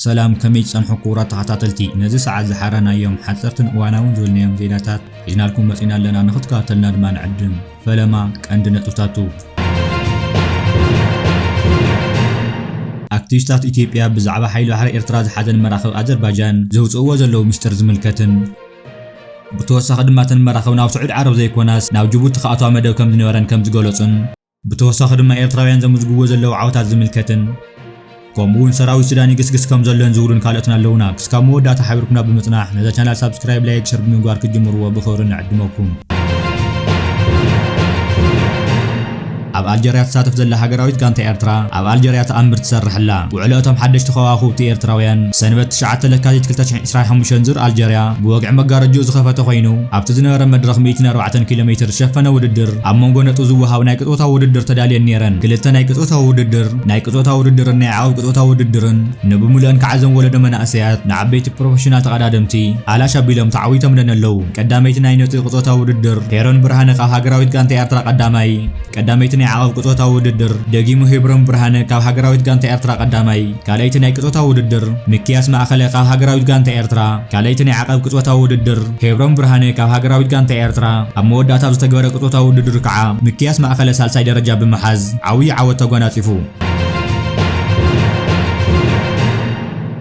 ሰላም፣ ከመይ ትጸንሑ ክቡራት ተኸታተልቲ? ነዚ ሰዓት ዝሓረናዮም ሓጸርትን እዋናውን ዝበልናዮም ዜናታት ሒዝናልኩም መጺና ኣለና፣ ንኽትከታተልና ድማ ንዕድም። ፈለማ ቀንዲ ነጥብታቱ። ኣክቲቪስታት ኢትዮጵያ ብዛዕባ ሓይሊ ባሕሪ ኤርትራ ዝሓዘን መራኽብ ኣዘርባጃን ዘውጽእዎ ዘለዉ ምስጢር ዝምልከትን፣ ብተወሳኺ ድማ እተን መራኽብ ናብ ስዑድ ዓረብ ዘይኮናስ ናብ ጅቡቲ ክኣትዋ መደብ ከም ዝነበረን ከም ዝገለጹን፣ ብተወሳኺ ድማ ኤርትራውያን ዘምዝግብዎ ዘለዉ ዓወታት ዝምልከትን፣ ከምኡ እውን ሰራዊት ሱዳን ይግስግስ ከም ዘሎን ዝብሉን ካልኦትን ኣለዉና። ክስካብ መወዳእታ ሓቢርኩምና ብምጽናሕ ነዛ ቻናል ሳብስክራይብ፣ ላይክ፣ ሸር ብምግባር ክትጅምርዎ ብኽብሪ ንዕድመኩም። ኣብ ኣልጀርያ ትሳተፍ ዘላ ሃገራዊት ጋንታ ኤርትራ ኣብ ኣልጀርያ ተኣምር ትሰርሕ ኣላ። ውዕሎ እቶም ሓደሽቲ ከዋኽብቲ ኤርትራውያን ሰንበት ትሽዓተ ለካቲት ክልተ ሽሕን ዕስራን ሓሙሽተን ዙር ኣልጀርያ ብወግዒ መጋረጅኡ ዝኸፈተ ኮይኑ፣ ኣብቲ ዝነበረ መድረኽ ሚእትን ኣርባዕተን ኪሎ ሜትር ዝሸፈነ ውድድር ኣብ መንጎ ነጥቢ ዝወሃብ ናይ ቅጽበታዊ ውድድር ተዳልየን ነይረን። ክልተ ናይ ቅጽበታዊ ውድድር፣ ናይ ቅጽበታዊ ውድድርን ናይ ዓቐብ ቅጽበታዊ ውድድርን ንብምሉእን ከዓዘን ወለዶ መናእሰያት ንዓበይቲ ፕሮፌሽናል ተቐዳደምቲ ኣላሽ ኣቢሎም ተዓዊቶምለን ኣለዉ። ቀዳመይቲ ናይ ነጥቢ ቅጽበታዊ ውድድር ሄሮን ብርሃነ ካብ ሃገራዊት ጋንታ ኤርትራ ቀዳማይ፣ ቀዳመይቲ ናይ ዓቐብ ቅጽበታዊ ውድድር ደጊሙ ሄብሮን ብርሃነ ካብ ሃገራዊት ጋንታ ኤርትራ ቀዳማይ፣ ካልኣይቲ ናይ ቅጽበታዊ ውድድር ሚክያስ ማእከለ ካብ ሃገራዊት ጋንታ ኤርትራ፣ ካልኣይቲ ናይ ዓቐብ ቅጽበታዊ ውድድር ሄብሮን ብርሃነ ካብ ሃገራዊት ጋንታ ኤርትራ፣ ኣብ መወዳእታ ኣብ ዝተገበረ ቅጽበታዊ ውድድር ከዓ ሚክያስ ማእከለ ሳልሳይ ደረጃ ብምሓዝ ዓብዪ ዓወት ተጎናጺፉ።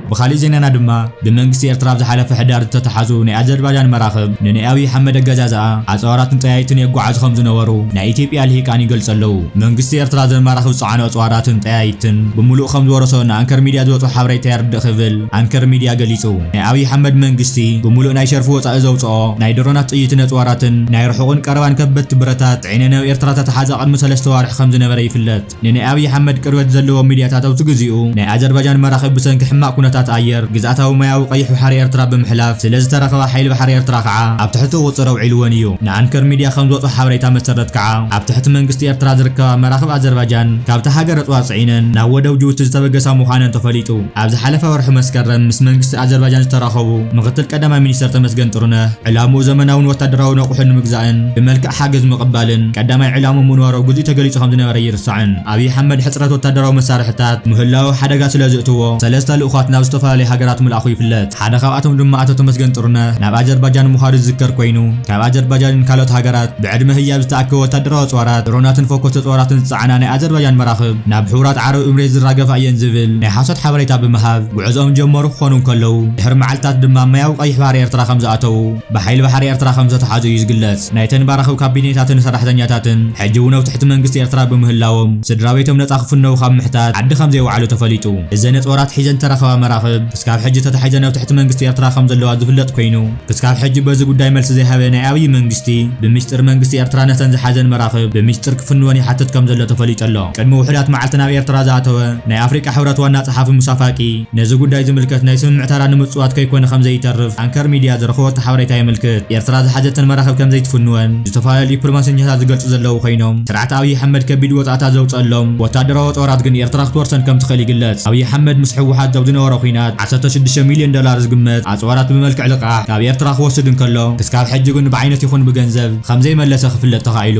ብኻሊእ ዜናና ድማ፣ ብመንግስቲ ኤርትራ ኣብ ዝሓለፈ ሕዳር ዝተተሓዙ ናይ ኣዘርባጃን መራኽብ ንናይ ኣብይ ኣሕመድ ኣገዛዝኣ ኣጽዋራትን ጠያይትን የጓዓዙ ከም ዝነበሩ ናይ ኢትዮጵያ ልሂቃን ይገልጹ ኣለዉ። መንግስቲ ኤርትራ እዘን መራኽብ ዝጸዓኑ ኣጽዋራትን ጠያይትን ብምሉእ ከም ዝወረሶ ንኣንከር ሚድያ ዝወጾ ሓበሬታ የርድእ ክብል ኣንከር ሚድያ ገሊጹ። ናይ ኣብይ ኣሕመድ መንግስቲ ብምሉእ ናይ ሸርፊ ወጻኢ ዘውጽኦ ናይ ድሮናት ጥይትን ኣጽዋራትን ናይ ርሑቕን ቀረባን ከበድቲ ብረታት ጽዒነ ናብ ኤርትራ ተተሓዛ ቅድሚ ሰለስተ ዋርሕ ከም ዝነበረ ይፍለጥ። ንናይ ኣብይ ኣሕመድ ቅርበት ዘለዎም ሚድያታት ኣብቲ ግዜኡ ናይ ኣዘርባጃን መራኽብ ብሰንኪ ሕማቕ ኩነታት ኣየር ግዝኣታዊ ማያዊ ቀይሕ ባሕሪ ኤርትራ ብምሕላፍ ስለ ዝተረኸባ ሓይሊ ባሕሪ ኤርትራ ከዓ ኣብ ትሕቲ ቁጽጽር ኣውዒልወን እዩ። ንኣንከር ሚድያ ከም ዝወጾ ሓበሬታ መሰረት ከዓ ኣብ ትሕቲ መንግስቲ ኤርትራ ዝርከባ መራኽብ ኣዘርባጃን ካብታ ሃገር ኣጽዋር ጽዒነን ናብ ወደብ ጅቡቲ ዝተበገሳ ምዃነን ተፈሊጡ። ኣብ ዝሓለፈ ወርሒ መስከረም ምስ መንግስቲ ኣዘርባጃን ዝተራኸቡ ምክትል ቀዳማይ ሚኒስተር ተመስገን ጥሩነህ ዕላምኡ ዘመናውን ወታደራውን ኣቑሑ ንምግዛእን ብመልክዕ ሓገዝ ምቕባልን ቀዳማይ ዕላምኡ ምንባሩ ኣብ ግዜኡ ተገሊጹ ከም ዝነበረ ኣይርሳዕን። ኣብይ ኣሕመድ ሕጽረት ወታደራዊ መሳርሕታት ምህላዉ ሓደጋ ስለ ዘእትዎ፣ ሰለስተ ልኡኻት ናብ ዝተፈላለዩ ሃገራት ምልኣኹ ይፍለጥ። ሓደ ካብኣቶም ድማ ኣቶ ተመስገን ጥሩነህ ናብ ኣዘርባጃን ምዃዱ ዝዝከር ኮይኑ፣ ካብ ኣዘርባጃንን ካልኦት ሃገራት ብዕድመ ህያብ ዝተኣከበ ወታደራዊ ኣጽዋራት፣ ድሮናትን ፈኮስቲ ኣጽዋራትን ዝጸዓና ናይ ኣዘርባጃን መራኽብ ናብ ሕቡራት ዓረብ እምሬት ዝራገፋ እየን ዝብል ናይ ሓሶት ሓበሬታ ብምሃብ፣ ጉዕዞኦም ጀመሩ ክኾኑ እንከለዉ፣ ድሕሪ መዓልታት ድማ ማያዊ ቀይሕ ባሕሪ ኤርትራ ከም ዝኣተዉ፣ ብሓይሊ ባሕሪ ኤርትራ ከም ዝተታሕዙ እዩ ዝግለጽ። ናይተን መራኽብ ካቢኔታትን ሰራሕተኛታትን ሕጂ እውን ኣብ ትሕቲ መንግስቲ ኤርትራ ብምህላዎም፣ ስድራ ቤቶም ነጻ ክፍነዉ ካብ ምሕታት ዓዲ ከም ዘይወዓሉ ተፈሊጡ። እዘን ኣጽዋራት ሒዘን ዝተረኸባ መራኽብ ክስካብ ሕጂ ተታሒዘን ኣብ ትሕቲ መንግስቲ ኤርትራ ከም ዘለዋ ዝፍለጥ ኮይኑ፣ ክስካብ ሕጂ በዚ ጉዳይ መልሲ ዘይሃበ ናይ ኣብይ መንግስቲ፣ ብሚስጥር መንግስቲ ኤርትራ ነተን ዝሓዘን መራኽብ ብሚስጥር ክፍንወን ይሓትት ከም ዘሎ ተፈሊጡ ኣሎ። ቅድሚ ውሑዳት መዓልቲ ናብ ኤርትራ ዝኣተወ ናይ ኣፍሪቃ ሕብረት ዋና ጸሓፊ ሙሳ ፋቂ፣ ነዚ ጉዳይ ዝምልከት ናይ ስምምዕ ተራ ንምጽዋት ከይኮነ ከም ዘይተርፍ ኣንከር ሚድያ ዝረኸበቶ ሓበሬታ የመልክት። ኤርትራ ዝሓዘተን መራኽብ ከም ዘይትፍንወን ዝተፈላለዩ ዲፕሎማሰኛታት ዝገልጹ ዘለዉ ኮይኖም፣ ስርዓት ኣብይ ኣሕመድ ከቢድ ወጻእታት ዘውጸሎም ወታደራዊ ጦራት ግን ኤርትራ ክትወርሰን ከም ትኽእል ይግለጽ። ኣብይ ኣሕመድ ምስ ህወሓት ኣብ ዝነበሮ ኲናት ዓሰርተ ሽዱሽተ ሚልዮን ዶላር ዝግመት ኣጽዋራት ብመልክዕ ልቓሕ ካብ ኤርትራ ክወስድ እንከሎ፣ ክስካብ ሕጂ ግን ብዓይነት ይኹን ብገንዘብ ከም ዘይመለሰ ክፍለጥ ተኻኢሉ።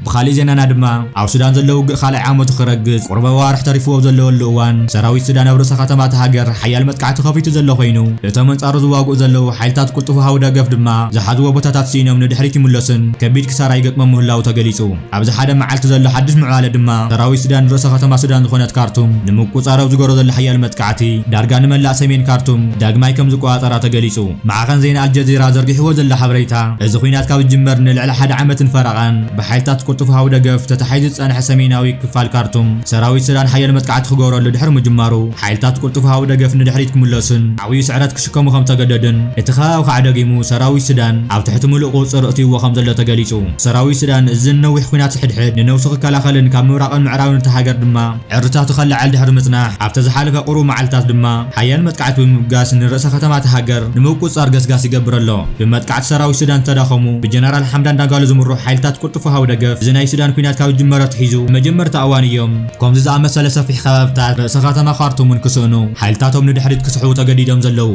ብኻሊእ ዜናና ድማ፣ ኣብ ሱዳን ዘሎ ውግእ ካልኣይ ዓመቱ ክረግጽ ቁሩብ ኣዋርሕ ተሪፍዎ ኣብ ዘለወሉ እዋን፣ ሰራዊት ሱዳን ኣብ ርእሰ ከተማ እታ ሃገር ሓያል መጥቃዕቲ ከፊቱ ዘሎ ኮይኑ፣ እቶም ኣንጻሩ ዝዋግኡ ዘለዉ ሓይልታት ቅልጡፍ ወሃቢ ደገፍ ድማ ዝሓዝዎ ቦታታት ስኢኖም ንድሕሪት ይምለሱን ከቢድ ክሳራ ይገጥሞም ምህላዉ ተገሊጹ። ኣብዚ ሓደ መዓልቲ ዘሎ ሓድሽ ምዕባለ ድማ፣ ሰራዊት ሱዳን ርእሰ ከተማ ሱዳን ዝኾነት ካርቱም ንምቁጽጻር ኣብ ዝገብሮ ዘሎ ሓያል መጥቃዕቲ፣ ዳርጋ ንመላእ ሰሜን ካርቱም ዳግማይ ከም ዝቆጻጸራ ተገሊጹ። ማዕኸን ዜና ኣልጀዚራ ዘርጊሕዎ ዘሎ ሓበሬታ፣ እዚ ኲናት ካብ ዝጅመር ንልዕሊ ሓደ ዓመትን ፈረቓን ብሓይልታት ቅልጡፍ ወሃቢ ደገፍ ተታሒዙ ዝጸንሐ ሰሜናዊ ክፋል ካርቱም፣ ሰራዊት ሱዳን ሓያል መጥቃዕቲ ክገብረሉ ድሕሪ ምጅማሩ፣ ሓይልታት ቅልጡፍ ወሃቢ ደገፍ ንድሕሪት ክምለሱን ዓብዪ ስዕረት ክሽከሙ ከም ተገደዱን፣ እቲ ከባቢ ከዓ ደጊሙ ሰራዊት ሱዳን ኣብ ትሕቲ ምሉእ ቁጽጽር እትይዎ ከም ዘሎ ተገሊጹ። ሰራዊት ሱዳን እዚ ነዊሕ ኲናት ሕድሕድ ንነብሱ ክከላኸልን ካብ ምብራቕን ምዕራብን እታ ሃገር ድማ ዕርድታቱ ከለዓዕል ድሕሪ ምጽናሕ፣ ኣብቲ ዝሓለፈ ቁሩብ መዓልታት ድማ ሓያል መጥቃዕቲ ብምብጋስ ንርእሰ ከተማ እታ ሃገር ንምቁጽጻር ገስጋስ ይገብር ኣሎ። ብመጥቃዕቲ ሰራዊት ሱዳን ዝተዳኸሙ፣ ብጀነራል ሓምዳን ዳጋሎ ዝምርሑ ሓይልታት ቅልጡፍ ወሃቢ ደገፍ፣ እዚ ናይ ሱዳን ኲናት ካብ ዝጅመር ኣትሒዙ ንመጀመርታ እዋን እዮም፣ ከምዚ ዝኣመሰለ ሰፊሕ ከባብታት ርእሰ ከተማ ካርቱም እውን ክስእኑ፣ ሓይልታቶም ንድሕሪት ክስሕቡ ተገዲዶም ዘለዉ።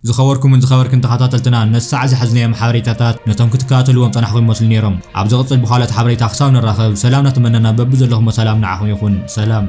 ዝኸበርኩምን ዝኸበርክን ተኸታተልትና፣ ነሳዕ ዝሓዝናዮም ሓበሬታታት ነቶም ክትከታተልዎም ጸናሕኩም ይመስሉ ነይሮም። ኣብ ዝቕጽል ብኻልኦት ሓበሬታ ክሳብ ንራኸብ፣ ሰላም ናተመነና በብዘለኹሞ ሰላም ንዓኹም ይኹን። ሰላም።